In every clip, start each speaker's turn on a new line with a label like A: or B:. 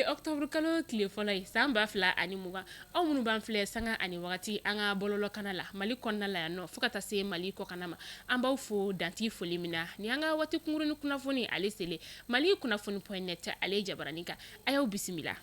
A: octobre kalo tile fɔlɔ ye san 2020. Aw minnu b'an filɛ sanga ani wagati an ka bɔlɔlɔkana la Mali kɔnɔna la yan nɔ, fo ka taa se Mali kɔkanna ma, an b'aw fo dan tɛ foli min na. Ni an ka waati kunkurunnin kunnafoni ale selen Mali kunnafoni point net ale jabaranin kan, a y'aw bisimila.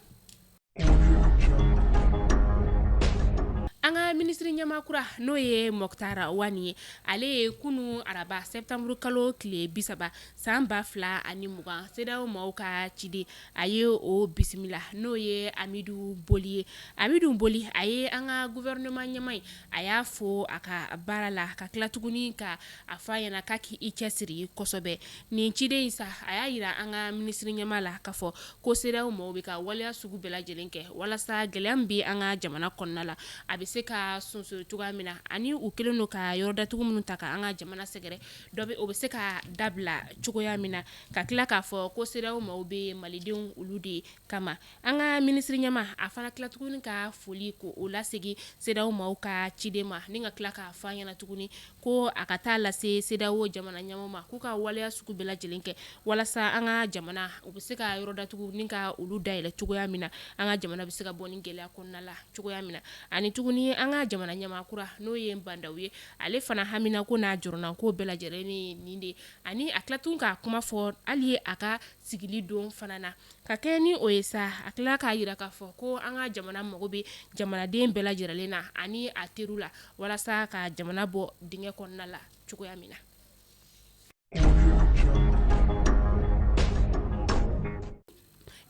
A: An ka minisiri ɲɛmaa kura, n'o ye Moctar Ouane ye, ale ye kunun araba septembre kalo tile 30 san 2020, CEDEAO maaw ka ciden, a ye o bisimila, n'o ye Amidu Boli ye. Amidu Boli, a ye an ka gouvernement ɲɛmaa ye, a y'a fo a ka baara la, ka tila tuguni ka a fɔ a ɲɛna k'a k'i cɛsiri kosɛbɛ. Nin ciden in sa, a y'a jira an ka minisiri ɲɛmaa la k'a fɔ ko CEDEAO maaw bɛ ka waleya sugu bɛɛ lajɛlen kɛ walasa gɛlɛya min bɛ an ka jamana kɔnɔna la, a bɛ se ka sonsoro cogoya min na, ani u kɛlen don ka yɔrɔ datugu minnu ta ka an ka jamana sɛgɛrɛ, dɔ bɛ o bɛ se ka dabila cogoya min na, ka tila k'a fɔ ko CEDEAO maaw bɛ malidenw olu de kama. An ka minisiri ɲɛmaa, a fana tila tuguni ka foli ko o lasegin CEDEAO maaw ka ciden ma, ni ka tila k'a fɔ a ɲɛna tuguni ko a ka taa lase CEDEAO jamana ɲɛmaaw ma, k'u ka waleya sugu bɛɛ lajɛlen kɛ walasa an ka jamana u bɛ se ka yɔrɔ datugu ni ka olu dayɛlɛ cogoya min na, an ka jamana bɛ se ka bɔ ni gɛlɛya kɔnɔna la cogoya min na. Ani tuguni an ka jamana ɲɛmaa kura, n'o ye Bah N'Daw ye, ale fana haminako n'a jɔrɔnako bɛɛ lajɛlen nin de, ani a tila tun k'a kuma fɔ hali a ka sigili don fana na. Ka kɛ ni o ye sa, a tila k'a jira k'a fɔ ko an ka jamana mago bɛ jamanaden bɛɛ lajɛlen na ani a teriw la walasa ka jamana bɔ dingɛ kɔnɔna la cogoya min na.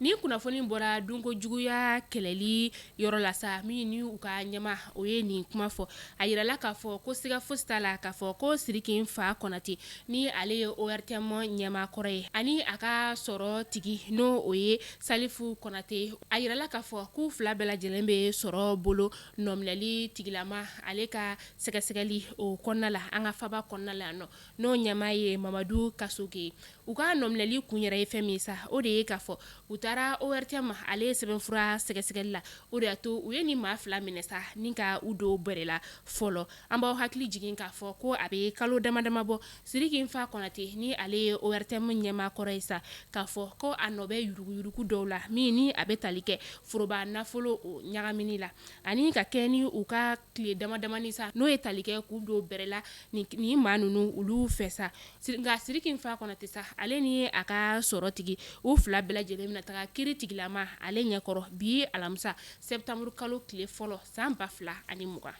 A: Nin kunnafoni bɔra dunko juguya kɛlɛli yɔrɔ la sa, min ni u ka ɲɛmaa o ye nin kuma fɔ. A jirala k'a fɔ ko siga fosi t'a la k'a fɔ ko Sidiki Fa Konate, ni ale ye ORTM ɲɛmaa kɔrɔ ye, ani a ka sɔrɔ tigi, n'o o ye Salifu Konate, a jirala k'a fɔ k'u fila bɛɛ lajɛlen bɛ sɔrɔ bolo nɔminɛli tigilama ale ka sɛgɛsɛgɛli o kɔnɔna la an ka faba kɔnɔna la yan nɔ, n'o ɲɛmaa ye Mamadu Kasoge ye. U ka nɔminɛli kun yɛrɛ ye fɛn min ye sa, o de ye k'a fɔ u taara ORTM ale ye sɛbɛnfura sɛgɛsɛgɛli la. O de y'a to u ye nin maa fila minɛ sa, ni ka u don bɛrɛ la fɔlɔ. An b'aw hakili jigin k'a fɔ ko a bɛ kalo dama dama bɔ, Sidiki Fa Konate, ni ale ye ORTM ɲɛmaa kɔrɔ ye sa, k'a fɔ ko a nɔ bɛ yuruguyurugu dɔw la, min ni a bɛ tali kɛ foroba nafolo o ɲagamini la, ani ka kɛ ni u ka tile dama damani sa, n'o ye tali kɛ k'u don bɛrɛ la nin maa ninnu olu fɛ sa. Nka Sidiki Fa Konate sa, ale ni a ka sɔrɔtigi, u fila bɛɛ lajɛlen bɛna taga kiri tigilama ale ɲɛkɔrɔ bi alamisa septembre kalo tile fɔlɔ san 2020.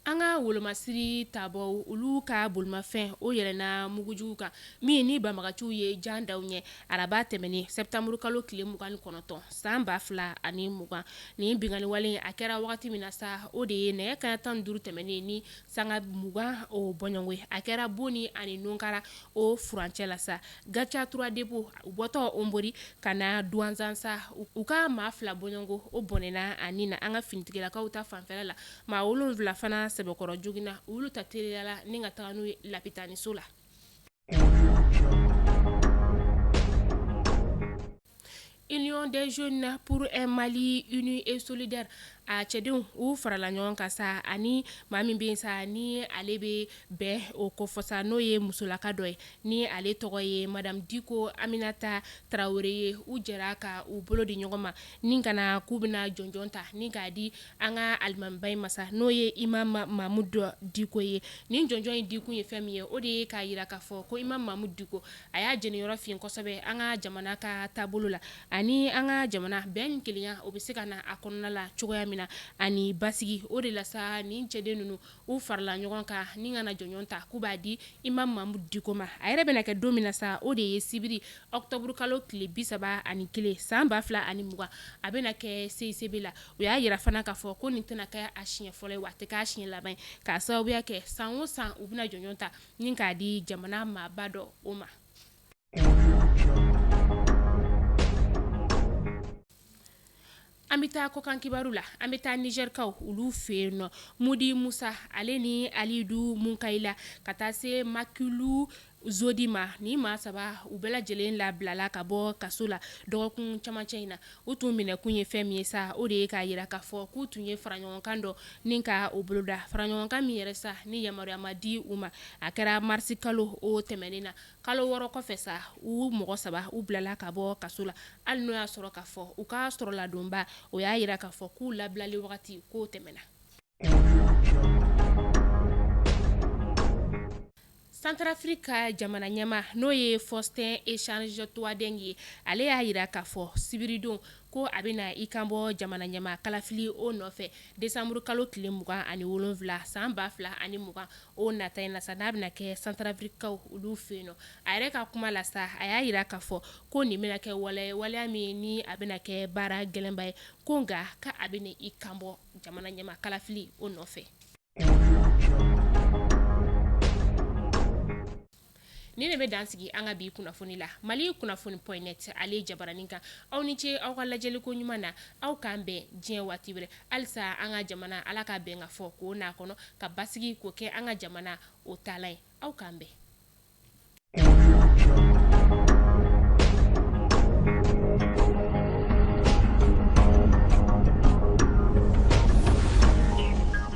A: An ka wolomasiri tabaw olu ka bolimafɛn o yɛlɛnna mugujugu kan, min ni banbagaciw ye jan da u ɲɛ araba tɛmɛnen septembre kalo tile 29 san 2020. Nin binkanni wale a kɛra wagati min na sa, o de ye nɛgɛ kanɲɛ 15 tɛmɛnen ni sanga 20 o bɔɲɔgɔnko ye. A kɛra Boni ani Nunkara o furancɛ la sa, Gatia 3 dépôt u bɔtɔ Hombori ka na Duwanzan sa, u ka maa fila bɔɲɔgɔnko o bɔnɛna a ni na. An ka finitigilakaw ta fanfɛla la, maa 7 fana sɛbɛkɔrɔ joginna, olu ta teliyala ni ka taga n'u ye lapitaniso la. Union des jeunes pour un Mali uni et solidaire a cɛdenw u farala ɲɔgɔn kan sa, ani maa min bɛ yen sa ni ale bɛ bɛn o kofɔ sa, n'o ye musolaka dɔ ye, ni ale tɔgɔ ye Madame Diko Aminata Tarawele ye. U jɛra ka u bolo di ɲɔgɔn ma ni ka na k'u bɛna jɔnjɔn ta ni k'a di an ka alimamiba in ma sa, n'o ye Imam Mamudu Diko ye. Nin jɔnjɔn in dikun ye fɛn min ye, o de ye k'a jira k'a fɔ ko Imam Mamudu Diko a y'a jeniyɔrɔ fin kosɛbɛ an ka jamana ka taabolo la, ani an ka jamana bɛn ni kelenya o bɛ se ka na a kɔnɔna la cogoya min na, ani basigi. O de la sa, nin cɛden ninnu u farala ɲɔgɔn kan ni ka na jɔnjɔn ta k'u b'a di Imam Mamudu Diko ma. A yɛrɛ bɛna kɛ don min na sa, o de ye sibiri octobre kalo tile 31 san 2020, a bɛna kɛ CICB la. U y'a jira fana k'a fɔ ko nin tɛna kɛ a siɲɛ fɔlɔ ye, wa a tɛ k'a siɲɛ laban ye, k'a sababuya kɛ san o san u bɛna jɔnjɔn ta ni k'a di jamana maaba dɔ o ma. An bɛ taa kɔkan kibaru la. An bɛ taa Nizɛrikaw olu fɛ yen nɔ. Mudi Musa ale ni Alidu Munkayila ka taa se Makilu Zodi ma. Ni maa saba u bɛɛ lajɛlen labilala ka bɔ kaso la dɔgɔkun camancɛ in na. U tun minɛkun ye fɛn min ye sa, o de ye k'a jira k'a fɔ k'u tun ye faraɲɔgɔnkan dɔ ni ka o boloda, faraɲɔgɔnkan min yɛrɛ sa ni yamaruya ma di u ma. A kɛra marisi kalo o tɛmɛnen na. Kalo 6 kɔfɛ sa, u mɔgɔ saba u bilala ka bɔ kaso la, hali n'o y'a sɔrɔ k'a fɔ u ka sɔrɔladonba o y'a jira k'a fɔ k'u labilali wagati k'o tɛmɛna. Santarafiriki ka jamana ɲɛmaa n'o ye Faustin Archange Touadéra ye, ale y'a jira k'a fɔ sibiridon ko a bɛna i kanbɔ jamana ɲɛmaa kalafili o nɔfɛ desanburu kalo tile 27 san 2020 o nata in na sa, n'a bɛna kɛ Santarafirikikaw olu fɛ yen nɔ. A yɛrɛ ka kuma la sa, a y'a jira k'a fɔ ko nin bɛna kɛ waleya ye, waleya min ni a bɛna kɛ baara gɛlɛnba ye, ko nka k'a bɛna i kanbɔ jamana ɲɛmaa kalafili o nɔfɛ. Nin de bɛ dan sigi an ka bi kunnafoni la Mali kunnafoni point net ale jabaranin kan. Aw ni ce aw ka lajɛliko ɲuman na. Aw k'an bɛn diɲɛ waati wɛrɛ. Halisa an ka jamana, Ala ka bɛn ka fɔ k'o n'a kɔnɔ ka basigi k'o kɛ an ka jamana o taalan ye. Aw k'an bɛn.